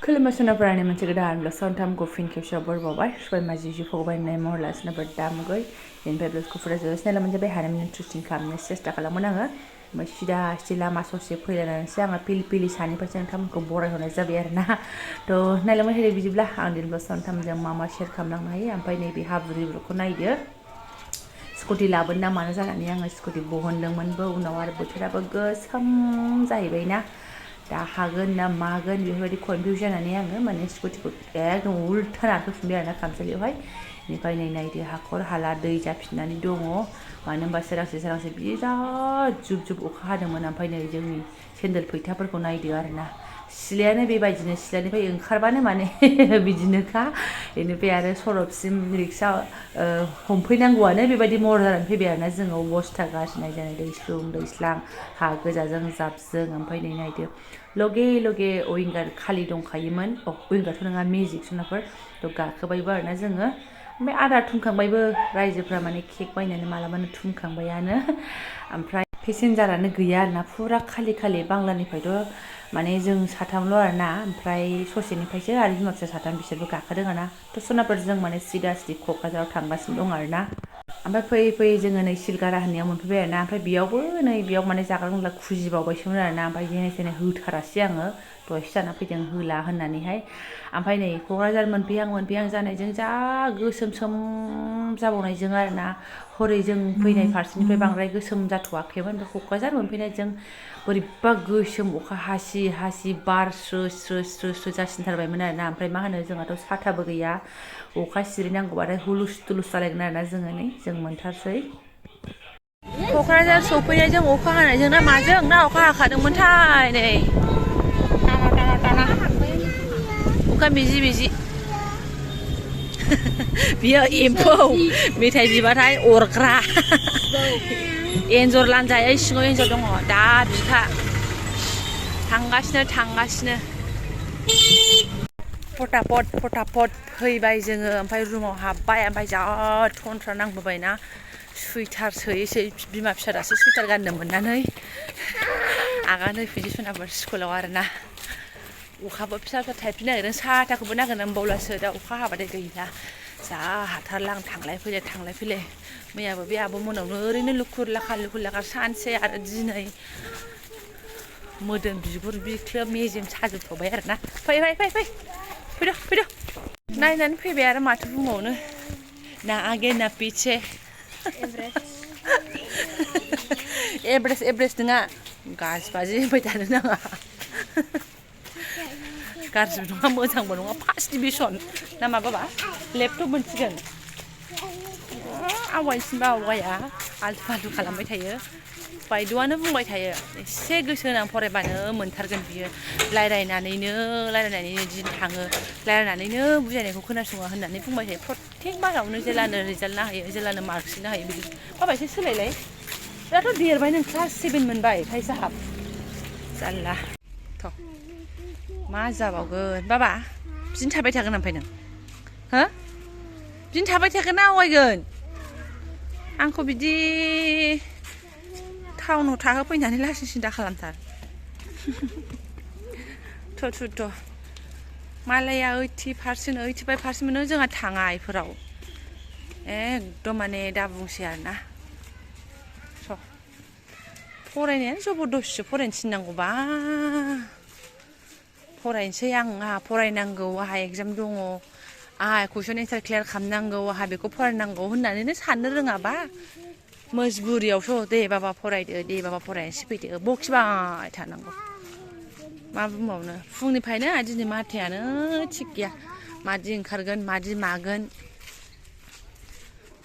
खुलुमनाय मोनसे गोदान सानथामखौ फिन खेबसेयाव बरबावबाय सबाय माजि फगबाय होननाय महरलासिनो दामुगै बेनिफ्राय ब्लसखौ फरायजोबो सिनायला मोनजाबाय हानायमानि इन्ट्रेस्टिं खालामनो सेस्था खालामोन आङो ओमफ्राय सिदा सिदा लामा ससे फैलायनानैसो आङो पिलि सानिफ्रायसो नोंथांमोनखौ बरायहरनाय जाबाय आरोना थ' नायलांबाय थादो बिदिब्ला आं दिनै ब्लस सानथामजों मा शेयार खालामलांनो हायो ओमफ्राय नैबे हाब्रुखौ नायदो स्कुटि लाबोनो ना मानो जानानै आङो स्कुटि बहनदोंमोनबो उनाव आरो बोथोराबो गोसोम जाहैबायना दा हागोन ना मागोन बेफोरबायदि कनफिउज जानानै आङो माने स्कुटिखौ एकदम उल्था नारखोफिनबाय आरोना खामसालियावहाय बेनिफ्राय नै नायदो हाखर हाला दै जाफिननानै दङ मानो होनबा सोरांसे बिराद जुब जुब अखा हादोंमोन ओमफ्राय नै जोंनि सेन्देल फैथाफोरखौ नायदो आरोना सिलायानो बेबायदिनो सिलानिफ्राय ओंखारबानो माने बिदिनोखा बेनिफ्राय आरो सरबसिम रिक्सा हमफैनांगौआनो बेबायदि महर जानानै फैबाय आरोना जोङो अबस्था गाज्रि नायजानाय दैस्लां हा गोजाजों जाबजों ओमफ्राय नै नायदो लगे लगे विंगार खालि दंखायोमोन विंगारथ' नङा मेजिक जुनारफोर थ' गाखोबायबो आरोना जोङो ओमफ्राय आदार थुमखांबायबो रायजोफ्रा माने केक बायनानै मालाबानो थुमखांबायानो ओमफ्राय पेसेन्जारानो गैया आरोना फुरा खालि बांलानिफ्रायथ' माने जों साथामल' आरोना ओमफ्राय ससेनिफ्रायसो आरो बिमा फिसा साथाम बिसोरबो गाखोदों आरोना थ' सोनाफोरजों माने सिदा क'क्राझाराव थांगासिनो दं आरोना ओमफ्राय फैयै जोङो नै सिलगारा होननायाव मोनफैबाय आरोना ओमफ्राय बेयाव माने जाग्रा लोंग्रा खुजिबावबायसोमोन आरोना ओमफ्राय जेने होथारासै आङो दहायसो जाना फैदों होला होननानैहाय ओमफ्राय नै क'क्राझार मोनफैहां जानायजों जा गोसोम जाबावनायजों आरोना हरै जों फैनाय फारसेनिफ्राय बांद्राय गोसोम जाथ'वाखैमोन ओमफ्राय क'क्राझार मोनफैनायजों बोरैबा गोसोम अखा हासि बार स्रो जासिनथारबायमोन आरोना ओमफ्राय मा होनो जोंहाथ' साथाबो गैया अखा सिरिनांगौबाथाय हुलुस थुलुस जालायगोन आरोना जोङो नै जों मोनथारसै क'क्राझार सफैनायजों अखा हानायजों ना माजों ना अखा हाखादोंमोनथाय नै अखा मिजि बियो एम्फौ मेथाइ बिबाथाय अरग्रा एन्जर लानजायै सिङाव एन्जर दङ दा बिखा थांगासिनो फटाफट फैबाय जोङो ओमफ्राय रुमाव हाबबाय ओमफ्राय जा थनथ्रा नांबोबायना सुइटार सोयै बिमा फिसा दासो सुइटार गाननो मोननानै आगान होफिनसै सनाफोर स्कुलाव आरोना अखाबो फिसा थाइफ्रिनो नागिरदों साथाखौबो नागिरनानै बावलासो दा अखा हाबाथाय गैला जा हाथारला आं थांलाय फैलाय मैयाबो बे आब' मोनावनो ओरैनो लुखुर लाखा सानसे आरो दिनै मोदोम बिगुर बिख्लोब मेजेम साजोबथ'बाय आरोना फैदो नायनानै फैबाय आरो माथो बुंबावनो ना आगे ना पिछे एभारेस्ट नङा गाज्रिबाजि होनबाय थानो नाङा गाज्रिबो नङा मोजांबो नङा फार्स्ट डिभिसन ना माबाबा लेपटप मोनसिगोन आवगायसिनबा आवगाया आल्थु फाल्थु खालामबाय थायो बायद'आनो बुंबाय थायो एसे गोसो होनानै फरायबानो मोनथारगोन बियो रायलायनानैनो दिन थाङो रायलायनानैनो बुजायनायखौ खोनासङा होननानै बुंबाय थायो प्रत्येक बारावनो जेलानो रिजाल्ट नाहैयो जेलानो मार्कशिट नाहैयो बिदि बाबा एसे सोलायलाय दाथ' देरबाय नों क्लास 7 मोनबाय फाइसा हाब जारला थ' मा जाबावगोन बाबा बिदिनो थाबाय थागोन ओमफ्राय नों हो बिदिनो थाबाय थागोन ना आवगायगोन आंखौ बिदि टाउनाव थाहोफैनानै लासिं सिं दा खालामथार थ' मालाया 80% 85% मोनो जोंहा थाङा इफोराव एकदम माने दा बुंसै आरोना फरायनायानो जबरदस्तिसो फरायनो थिननांगौबा फरायनोसै आंहा फरायनांगौ आंहा एगजाम दङ आंहा कुइसन एन्सार क्लियार खालामनांगौ आंहा बेखौ फरायनांगौ होननानैनो साननो रोङाबा मजबुरियावथ' दे बाबा फरायनोसै फैदो बखिबाय थानांगौ मा बुंबावनो फुंनिफ्रायनो दिनै माथायानो थिग गैया मादि ओंखारगोन मादि मागोन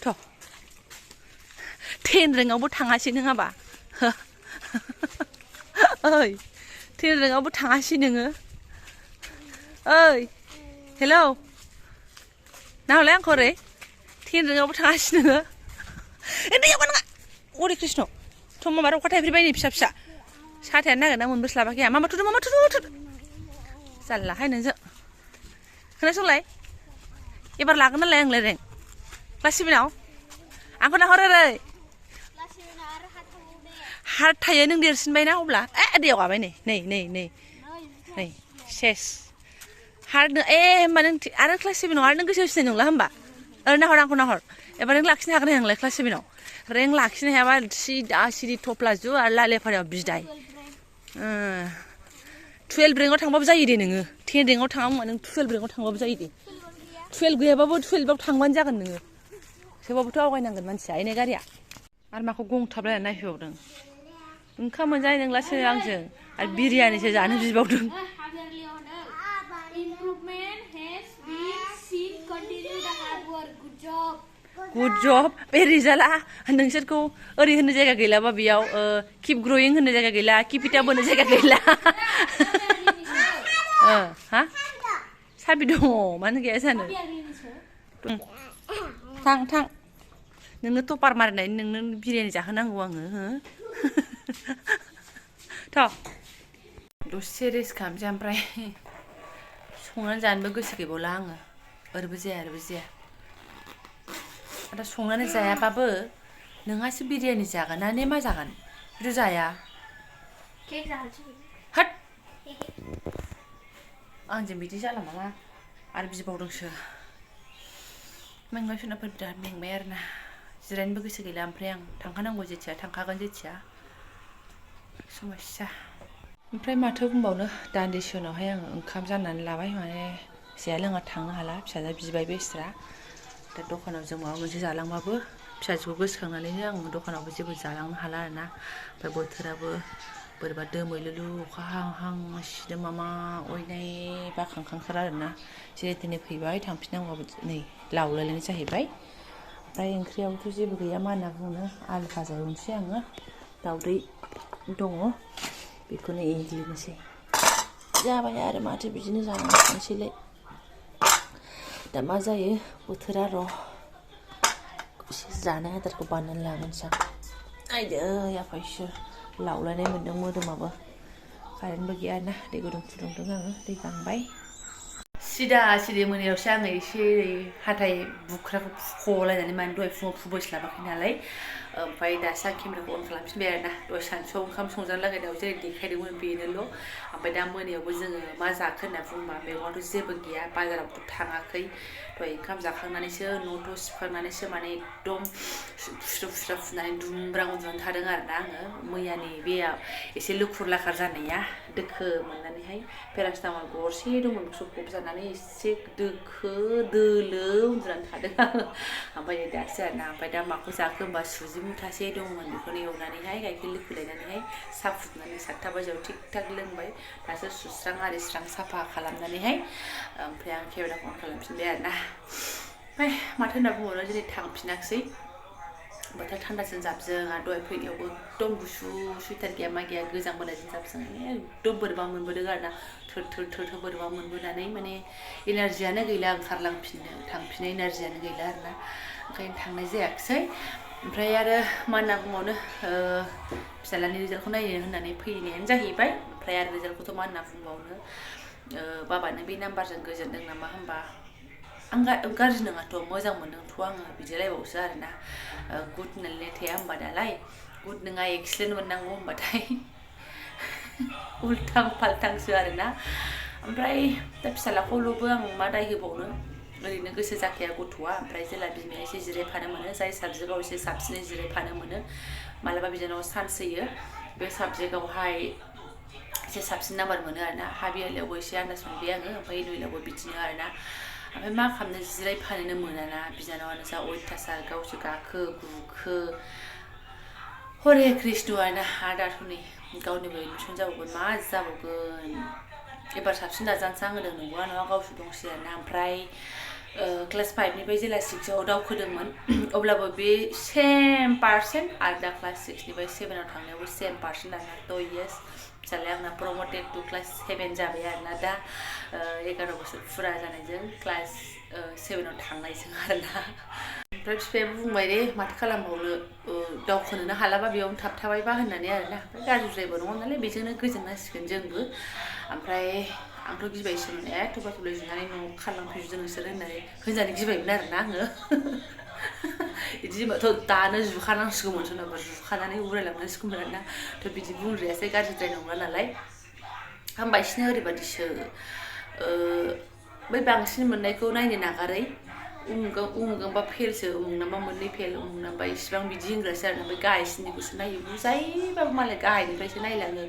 थ' 10 रिंगावबो थाङासै नङाबा ओइ 10 रिंगावबो थाङासै नोङो ओइ हेलौ नाहरलाय आंखौ ओरै 10 रिंगावबो थाङासै नोङो दैयावबा नङा हरे कृष्ण थ' माबा अखा थाइफ्रिबाय नै फिसा साथायानो नागिरना मोनबोस्लाबाखै आं मामा थुदो जारलाहाय नोंजों खोनासंलाय एबार लागोन नालाय आंलाय रेंक क्लास 7आव आंखौ नाहर ओरै हार्ट थायो नों देरसिनबायना अब्ला दैयाव गाबाय नै सेस हारनो होमबा नों आरो क्लास 7 आव आरो नों गोसोआव सिनाय नंला होमबा नाहर आंखौ नाहर एबार नों लाखिनो हागोन ना नोंलाय क्लास 7 आव रेंक लाखिनो हायाबा सिदा सिरि थफ्लाजु आरो लालेफारायाव बिदाय 12 रेंकआव थांबाबो जायो दे नोङो 10 रेंकआव थाङाबा नों 12 रेंकआव थांबाबो जायो दे 12 गैयाबाबो 12 आव थांबानो जागोन नोङो थेवबाबोथ' आवगायनांगोन मानसिया एने गारिया आरो माखौ गंथाबलायना नायफैबावदों ओंखाम मोनजानाय नंलासो आंजों आरो बिरियानिसो जानो बिबावदों गुड जब बे रिजाल्टआ नोंसोरखौ ओरै होनो जायगा गैलाबा बेयाव किप ग्रयिं होनो जायगा गैला किप इट आप होनो जायगा गैला हा साबि दङ मानो गैया जानो थां थां नोंनो टपार मारिनाय नोंनो बिरियानि जाहोनांगौ आङो थ' दसे रेस्ट खालामसै ओमफ्राय संनानै जानोबो गोसो गैबावला आङो ओरैबो जाया ओरैबो जाया दा संनानै जायाबाबो नोंहासो बिरियानि जागोन ना ने मा जागोन बिदि जाया हाट आंजों बिदि जाला नामा आरो बिबावदोंसो मेंबाय सोनाफोर बिराद मेंबाय आरोना जिरायनोबो गोसो गैला ओमफ्राय आं थांखानांगौ जेथिया थांखागोन जेथिया समस्या ओमफ्राय माथो बुंबावनो दान्दिसे उनावहाय आङो ओंखाम जाननानै लाबाय माने जाया लोङा थांनो हाला फिसाजोआ बिबाय बेस्रा दा दखानाव जों माबा मोनसे जालांबाबो फिसाजोखौ गोसोखांनानैनो आं दखानावबो जेबो जालांनो हाला आरोना ओमफ्राय बोथोराबो बोरैबा दोमैलुलु अखा हां हां सिदोमामा अयनाय बाखांखांथार आरोना जेने थेने फैबाय थांफिननांगौबाबो नै लावलायलायनाय जाहैबाय ओमफ्राय ओंख्रियावथ' जेबो गैया मा होनना बुंनो आलु भाजा एवनोसै आङो दावदै दङ बेखौनो एग्लिनोसै जाबाय आरो माथो बिदिनो जानांसिगोनसैलाय दा मा जायो बोथोरा र' एसे जानाय आदारखौ बानायनानै लागोनसै आं आयदै आफा इसोर लावलायनाय मोन्दों मोदोमाबो कारेन्टबो गैया ना दै गुदुं फुदुंदों आङो दै गांबाय सिदा सिदि मोनायावसो आङो एसे हाथाय बुख्राखौ फुख'लायनानै माने दहाय फुङाव फुबोस्लाबाखै नालाय ओमफ्राय दासो आं केमेराखौ अन खालामफिनबाय आरोना दहाय सानसुआव ओंखाम संजानो लागायनायाव जेरै देखायदोंमोन बेनोल' ओमफ्राय दा मोनायावबो जोङो मा जाखो होनना बुंबा मैगङाथ' जेबो गैया बाजारावबो थाङाखै दहाय ओंखाम जाखांनानैसो न'थ' सिबखांनानैसो माने एकदम फुस्रा फुनानै दुमब्रां उन्दुनानै थादों आरोना आङो मैयानि बे एसे लुखुर लाखार जानाया दोखो मोननानैहाय पेरासिटामल गरसे दंमोन सबखौबो जानानै एसे दोखो दोलो उन्दुनानै थादों आङो ओमफ्राय दासो आरोना ओमफ्राय दा माखौ जाखो होनबा सुजि मुथासे दंमोन बेखौनो एवनानैहाय गाइखेर लिखुलायनानैहाय साहा फुदुंनानै 7था बाजियाव थिग थाक लोंबाय दासो सुस्रां आरिस्रां साफा खालामनानैहाय ओमफ्राय आं केमेराखौ अन खालामफिनबाय आरोना ओमफ्राय माथो होनना बुङो दिनै थांफिनाखिसै बोथोर थान्दाजों जाबजों आरो दहाय फैनायावबो एकदम गुसु सुइटार गैया मा गैया गोजांबोनायजों जाबजों एकदम बोरैबा मोनबोदों आरोना थोर बोरैबा मोनबोनानै माने एनारजियानो गैला ओंखारलांफिननो थांफिननो एनारजियानो गैला आरोना ओंखायनो थांनाय जायाखिसै ओमफ्राय आरो मा होनना बुंबावनो फिसाज्लानि रिजाल्टखौ नायनो होननानै फैनायानो जाहैबाय ओमफ्राय आरो रिजाल्टखौथ' मा होनना बुंबावनो बाबानो बे नाम्बारजों गोजोनदों नामा होनबा आं गाज्रि नङाथ' मोजां मोनदोंथ' आङो बिदिलायबावसो आरोना गुड होननानै थाया होनबा दालाय गुड नङा एक्सिलेन्ट मोननांगौ होनबाथाय उल्थां फाल्थांसो आरोना ओमफ्राय दा फिसाज्लाखौल'बो आं मा दाय होबावनो ओरैनो गोसो जाखाया गथ'आ ओमफ्राय जेला बिमाया एसे जिरायफानो मोनो जाय साबजेक्टआव एसे साबसिनै जिरायफानो मोनो मालाबा बिदिनो चान्स होयो बे साबजेक्टआवहाय एसे साबसिन नाम्बार मोनो आरोना हाफ इयारलियावबो एसे आन्दाज मोनबाय आङो ओमफ्राय एनुवेलावबो बिदिनो आरोना ओमफ्राय मा खालामनो जिरायफानोनो मोनाना बिनानावानो जा अयथासार गावसो गाखो गुखो हरे कृष्ण आरोना आरो दाथ' नै गावनिबो एडमिसन जाबावगोन मा जाबावगोन एबार साबसिन नाजानोसै आं होदों नंगौना नङा गावसो दंसै आरोना ओमफ्राय क्लास 5निफ्राय जेला 6आव दावखोदोंमोन अब्लाबो बे सेम पार्सेन्ट आरो दा क्लास 6निफ्राय 7आव थांनायावबो सेम पार्सेन्ट आरोना थ' येस फिसाज्लाया आंना प्रमटेड टु क्लास 7 जाबाय आरोना दा 11 बोसोर फुरा जानायजों क्लास 7आव थांनायजों आरोना ओमफ्राय बिफायाबो बुंबाय दे माथो खालामबावनो दावखोनोनो हालाबा बेयावनो थाबथाबायबा होननानै आरोना ओमफ्राय गाज्रिद्रायबो नङा नालाय बेजोंनो गोजोननांसिगोन जोंबो ओमफ्राय आंथ' गिबायसोमोन थुब्ला थुब्लि जुनानै न'आव खारलांफैजोबदों नोंसोर होननानै होनजानो गिबायमोन आरोना आङो बिदि होनबाथ' दानो जुखानांसिगौमोन सोरनाबा जुखानानै उरायलांनांसिगौमोन आरोना थ' बिदि बुंद्रायासै गाज्रिद्राय नंला नालाय होनबा बिसोरनो ओरैबादिसो बै बांसिन मोननायखौ नायनो नागारै उमुगांबा फेलसो उमुगनांबा मोननै फेल उमुगनांबा इसिबां बिदि होनग्रासो आरो ओमफ्राय गाहायसिननिखौसो नायो बुजायबाबो मालाय गाहायनिफ्रायसो नायलाङो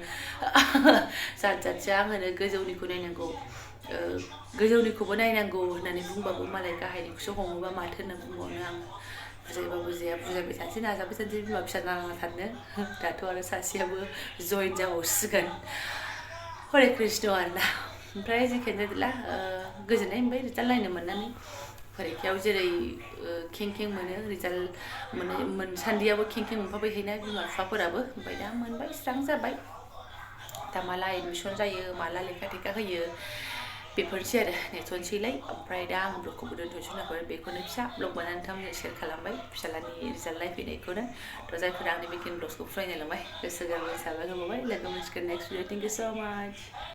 जात जातसो आं होनो गोजौनिखौ नायनांगौ गोजौनिखौबो नायनांगौ होननानै बुंबाबो मालाय गाहायनिखौसो हमोबा माथो होनना बुंबावनो आं बुजायबा बुजाया बुजायबाय थानोसै नाजाबाय थानोसै बिमा फिसा नांना थानो दाथ' आरो सासेयाबो जइन जाबावसिगोन हरे कृष्ण आरोना ओमफ्राय जिखियानो जादोला गोजोननाय मोनबाय रिजाल्ट नायनो मोननानै फरिखायाव जेरै खें खें मोनो रिजाल्ट मोनसान्दियाबो खें खें मोनफाबाय थायोना बिमा बिफाफोराबो ओमफ्राय दा मोनबाय स्रां जाबाय दा माला एडमिसन जायो माला लेखा थेखा होयो बेफोरसै आरो नेथ'नोसैलाय ओमफ्राय दा आं ब्लगखौबो दोनथ'नोसै नाखौ बेखौनो फिसा ब्लग बानायनानै नोंथांमोनजों शेयार खालामबाय फिसालानि रिजाल्ट नायफैनायखौनो थ' जायफोरा आंनि बेखिनि ब्लग्सखौ फरायनो लांबाय गोसो गोरबोनि साबायखर बावबाय लोगो मोनसिगोन नेक्स्ट भिडिअ थेंक इउ सो माच